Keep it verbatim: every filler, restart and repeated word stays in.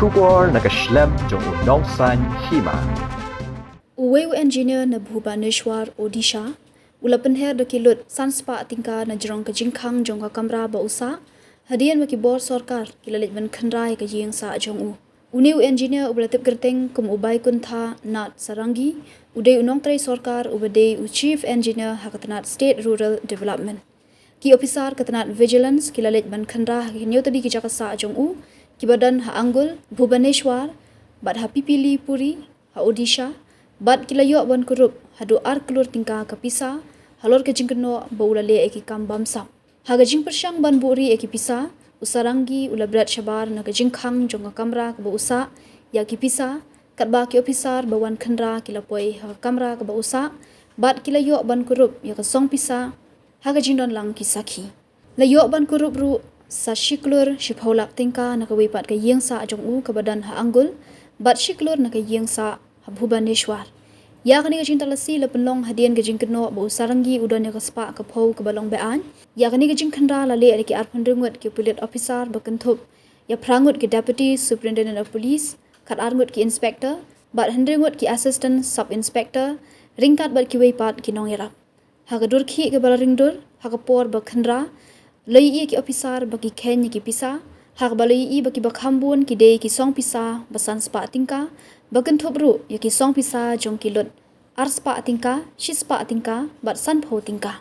Khubor na ka shlem jong u Nongsaiñ Hima. Uwei u engineer na Bhubaneswar, Odisha, u la pynher da ki lut san spah tyngka na jrong ka jingkhang jong ka kamra ba u sah, hadien ba ki bor sorkar ki la leit ban khynra ïa ka ïing sah jong u. Une u engineer uba la tip kyrteng kum u Baikuntha Nath Sarangi, u dei u nongtrei sorkar uba dei u chief engineer ha ka tnat State Rural Development. Ki ophisar ka tnat Vigilance ki la leit ban khynra ha ki hynñiew tylli ki jaka sah jong u, kiba don ha Angul, Bhubaneswar, bad ha Pipilipuri, ha Odisha, bad ki la ïoh ban kurup haduh ar klur tyngka ka pisa halor ka jingkynnoh ba u la leh ïa ki kam bamsap. Ha ka jingpyrshang ban buhrieh ïa ki pisa, u Sarangi u la bret shabar na ka jingkhang jong ka kamra kaba u sah ïa ki pisa, katba ki ophisar ba wan khynra ki la poi ha ka kamra kaba u sah, bad ki la ïoh ban kurup ïa ka song pisa ha ka jingdon lang ki sakhi. La ïoh ban kurup ruh sa shi klur shiphew lak tyngka na kawei pat ka ïing sah jong u kaba don ha Angul, bad shi klur na ka ïing sah ha Bhubaneswar. Ïa kane ka jingtalasi la pynlong hadien ka jingkynnoh ba u Sarangi u don ïa ka spah ka phew kaba long be-aiñ. Ïa kane ka jingkhynra la leh da ki arphew hynriew ngut ki pulit ophisar ba kynthup ïa phra ngut ki Deputy Superintendent of Police, khat ar ngut ki inspector, bad hynriew ngut ki Assistant Sub Inspector, ryngkat bad kiwei pat ki nongïarap. Ha ka dur khih kaba la ring dur, ha ka por ba khynra, la ïohi ïa ki ophisar ba ki kheiñ ïa ki pisa, ha kaba la ïohi ba kiba kham bun ki dei ki song pisa ba san spah tyngka, ba kynthup ruh ïa ki song pisa jong ki lut ar spah tyngka, shi spah tyngka, bad san phew tyngka.